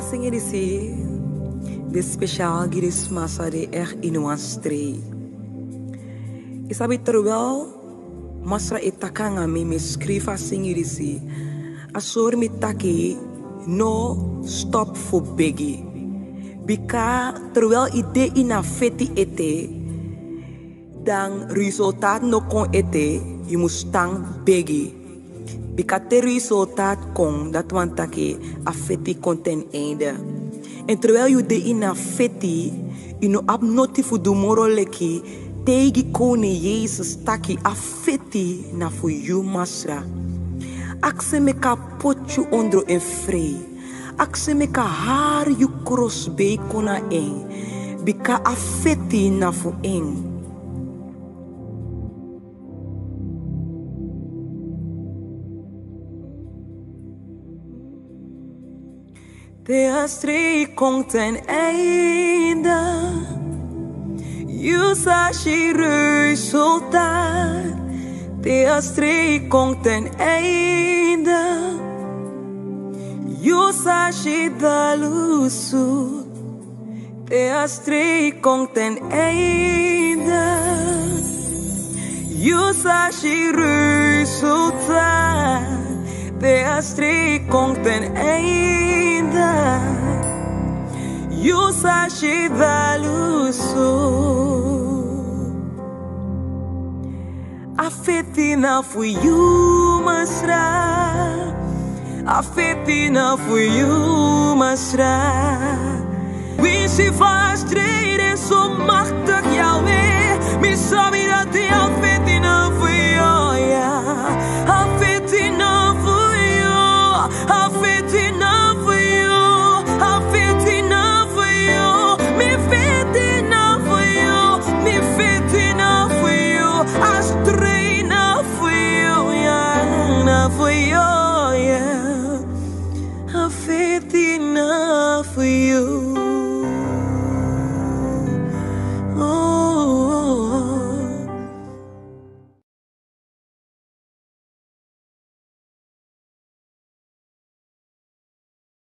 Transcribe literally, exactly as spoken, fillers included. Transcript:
Singi disi de spesial gi den sma san de echt ini wan strei. Yu sabi, terwijl Masra e taki nanga mi, mi e skrifi a singi disi, a sori mi taki no stop fu begi. Bika terwijl yu de ini a feti ete, dan resultaat no kon ete, yu mus tan begi. Bika te resultaat kon, dati wani taki a feti kon ten einde. En terwijl yu de ini a feti, yu no abi noti fu du moro leki taigi Koning Yesus taki a feti na fu yu, Masra. Aksi en meki a poti yu ondro en frei. Aksi en meki a hari yu krosbei kon na en, bika a feti na fu en. Te a strei kon ten einde, yu sa si resultaat. Te a strei kon ten einde, yu sa si dalusu. Te a strei kon ten einde, yu sa si resultaat. Te a strei kon ten einde, yu sa si dalusu. A feti na fu yu, Masra. A feti na fu yu, Masra. Winsi fa a strei de so maktik, Yahweh, mi sabi dati a feti na fu yu, ya. A feti na fu yu. A feti na fu yu, a feti na fu yu, mi feti na fu yu, mi feti na fu yu, a strei na fu yu, ya, na fu yu.